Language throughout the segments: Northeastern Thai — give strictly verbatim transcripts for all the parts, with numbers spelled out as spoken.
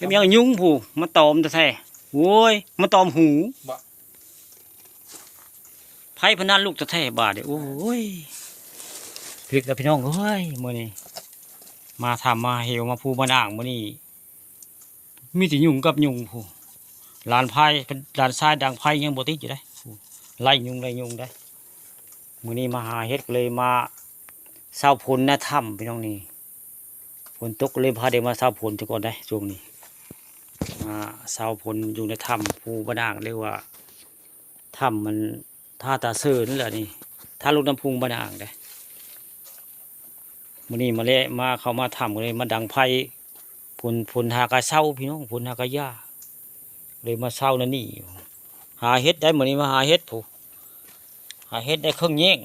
เฮ็ดหยังยุงผู้มาตอมแท้ๆ โอ้ย มาตอมหู บ่ ไผพนันลูกแท้ๆ บาดนี้ โอ้ย ผิดแล้วพี่น้องเอ้ย มื้อนี้ มาถ้ำมาเหวมาภูมาด่าง มื้อนี้ มีแต่ยุงกับยุงผู้ หลานไพ หลานชายดังไพยังบ่ติดอยู่เด้ ผู้ ไล่ยุงไล่ยุงได้ มื้อนี้มาหาเห็ดก็เลยมาเซาฝนในถ้ำพี่น้องนี่ ฝนตกเลยพาเด็กมาเซาฝนซะก่อนได้ช่วงนี้ มาเซาฝนอยู่ในถ้ำภูบ่าด่าง เรียกว่าถ้ำมันท่าตาเสิร์นแหละนี่ ท่าลูกน้ำพุงบ่าด่างเด้ มื้อนี้มาแล้ว มาเข้ามาถ้ำก็เลยมาดังไฟ ฝน ฝนหากะเซาพี่น้อง ฝนหากะหย่า เลยมาเซานั่นนี่อยู่ หาเห็ดได้มื้อนี้มาหาเห็ดผู้ หาเห็ดได้เครื่องแยง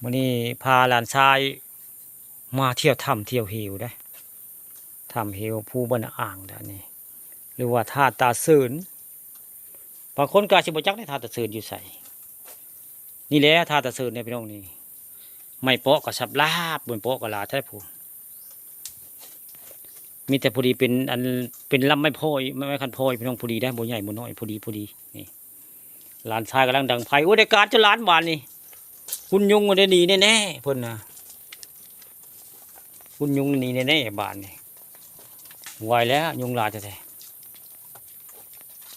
มื้อนี้พาหลานชายมาเที่ยวถ้ำเที่ยวเหวได้ ถ้ำเหวภูบ่าด่างเด้อนี่ หรือว่าท่าตาเสิร์น บางคนก็อาจสิบ่จักได้ท่าตาเสิร์นอยู่ไส นี่แหละท่าตาเสิร์นเนี่ยพี่น้องนี่ ไม้เปาะก็สับลาบ ไม้เปาะก็หลายแท้ผู้ มีแต่พอดีเป็นอัน เป็นลำไม้พลอย ไม้ ไม้คันพลอยพี่น้อง พอดีได้ บ่ใหญ่บ่น้อย พอดีพอดี นี่ หลานชายกำลังดังไฟ โอ้ย ได้การจนหลานบาดนี่ คุณยุงได้หนีแน่ๆ เพิ่นนะ คุณยุงหนีแน่ๆ บาดนี่ ไหวแล้ว ยุงหลายแท้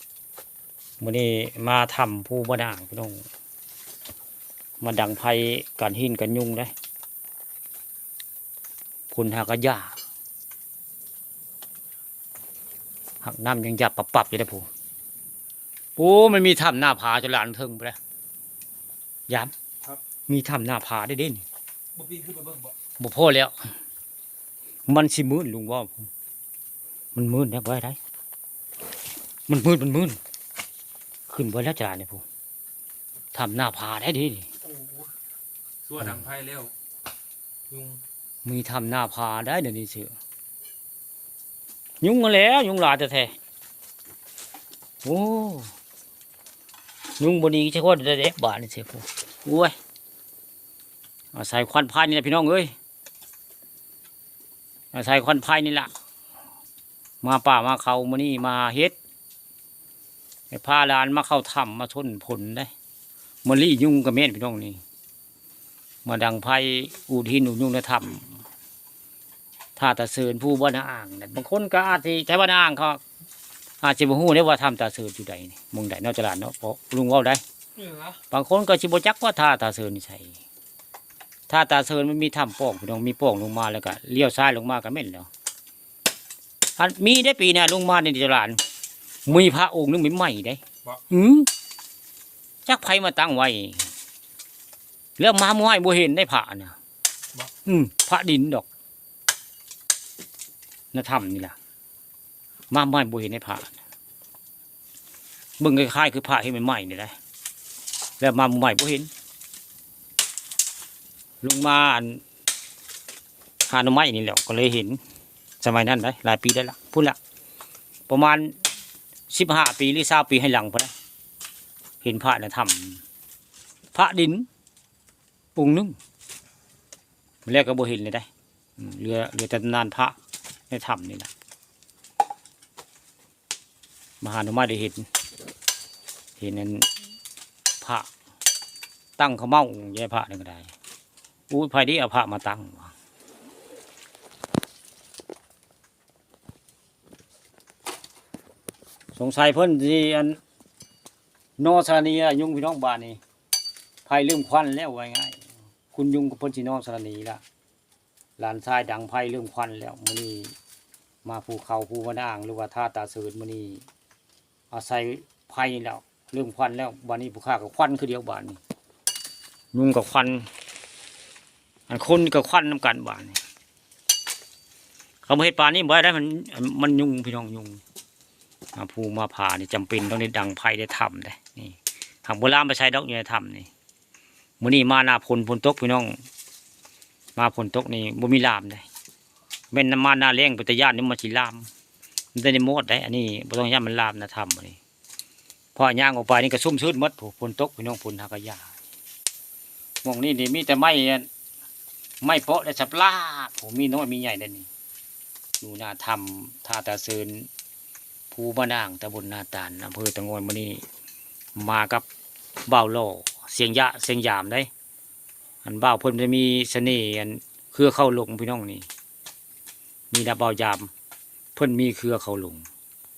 ๆ มื้อนี้มาถ้ำภูบ่าด่างพี่น้อง มาดังไฟกันหินกันยุงเด้ ฝนหากะหย่า หากน้ำยังหยาบปับๆ อยู่เด้ผู้ โอ้ มันมีถ้ำหน้าผาจนหลานเทิงไปแล้ว ยาม ครับ มีถ้ำหน้าผาได้เด้นี่ บ่ปีนขึ้นไปเบิ่งบ่ บ่พอแล้ว มันสิมืดลุงว่า มันมืดนะ บ่ได้ มันมืด มันมืด ขึ้นบ่แล้วจานนี่ผู้ ถ้ำหน้าผาได้เด้นี่ โอ้โห ซั่วดังไฟแล้ว ยุง มีถ้ำหน้าผาได้เดี๋ยวนี้เสือ ยุงกันแล้ว ยุงหลายแท้ๆ โอ้ ยุงบ่ดีจักคนได้เด้บาดนี่เสือผู้ โอ้ย อาศัยควันไฟนี่แหละพี่น้องเอ้ย อาศัยควันไฟนี่ล่ะ มาป่ามาเขามื้อนี้มาเฮ็ด ให้พาหลานมาเข้าถ้ำมาทนฝนได้ มาลี้ยุงกะแม่นพี่น้องนี่ มาดังไฟอูดหินอูดยุงในถ้ำ ท่าตาเสิร์นภูบ่าด่างนั่น บางคนก็อาจสิ แต่ว่าด่างเขาอาจสิบ่ฮู้ได้ว่าถ้ำตาเสิร์นอยู่ใดนี่ หม่องใดเนาะจาหลานเนาะ เพราะลุงเว้าได้ เหนือ บางคนก็สิบ่จักว่าท่าตาเสิร์นอยู่ไส ท่าตาเสิร์นมันมีถ้ำป่องพี่น้อง มีป่องลงมาแล้วก็เลี้ยวซ้ายลงมาก็แม่นแล้ว อันมีได้ปีหน้าลงมาในจาหลาน มีพระองค์หนึ่งใหม่ๆ ได้ บ่ อืม จักไผมาตั้งไว้ แล้วมาเมื่อวานบ่เห็นได้พระน่ะ บ่ อืม พระดินดอก ในถ้ำนี่ล่ะ มาเมื่อวานบ่เห็นได้พระ เบิ่งคล้ายๆ คือพระเห็นใหม่ๆ นี่ได้ แล้วมาใหม่บ่เห็น ลงมาอัน หาหน่อไม้นี่แหละ ก็เลยเห็น สมัยนั้นได้ หลายปีได้ละ พุ้นละ ประมาณสิบห้าปีหรือซาวปีให้หลังพุ้นละ เห็นพระในถ้ำ พระดิน องค์หนึ่ง แล้วก็บ่เห็นเลยได้ อืม เหลือ เหลือแต่ตำนานพระในถ้ำนี่นะ มาหาหน่อไม้ได้เห็น เห็นอันพระตั้งขะเม้าอยู่ในพระนั่นก็ได้ อู้ย ไผได้เอาพระมาตั้งวะ สงสัยเพิ่นสิอัน นอสถานีอะ ยุงพี่น้องบ้านนี่ ไผลืมควันแล้วว่าง่าย คุณยุงกับเพิ่นสินอสถานีละ หลานชายดังไฟเริ่มควันแล้ว มื้อนี้มาภูเขาภูบ่าด่าง หรือว่าท่าตาเสิร์น มื้อนี้อาศัยไฟนี่แหล้ว เริ่มควันแล้ว บาดนี้ผู้ข้าก็ควันคือเดียวบาดนี้ ยุงก็ควัน อันคนก็ควันนำกันบาดนี้ เขาบ่เฮ็ดปานนี้บ่ได้ มัน มันยุงพี่น้อง ยุง มาภูมาผานี่จำเป็นต้องได้ดังไฟได้ถ้ำเด้ นี่ หากบ่ลามไปใส่ดอกอยู่ในถ้ำนี่ มื้อนี้มาหน้าฝน ฝนตกพี่น้อง มาฝนตกนี่บ่มีลามเด้ แม่นมาหน้าแล้งเป็นตาย้านนี่มันสิลาม มันได้มอดได้ อันนี้บ่ต้องย้านมันลามนะถ้ำอันนี้ เพราะย่างออกไปนี่ก็ชุ่มชื้นหมด ฝนตกพี่น้อง ฝนหากะหย่า หม่องนี้นี่มีแต่ไม้ ไม้เปาะและสับลาบ โอ้ มีน้อยมีใหญ่ได้นี่ อยู่หน้าถ้ำท่าตาเซิน ภูบ่านาง ตำบลนาตาล อำเภอตะงอย มื้อนี้มากับบ่าวหล่อ เสียงยะ เสียงยามเด้ อันบ่าวเพิ่นจะมีเสน่ห์ อันเครือเขาหลงพี่น้องนี่ นี่นะบ่าวยาม เพิ่นมีเครือเขาหลง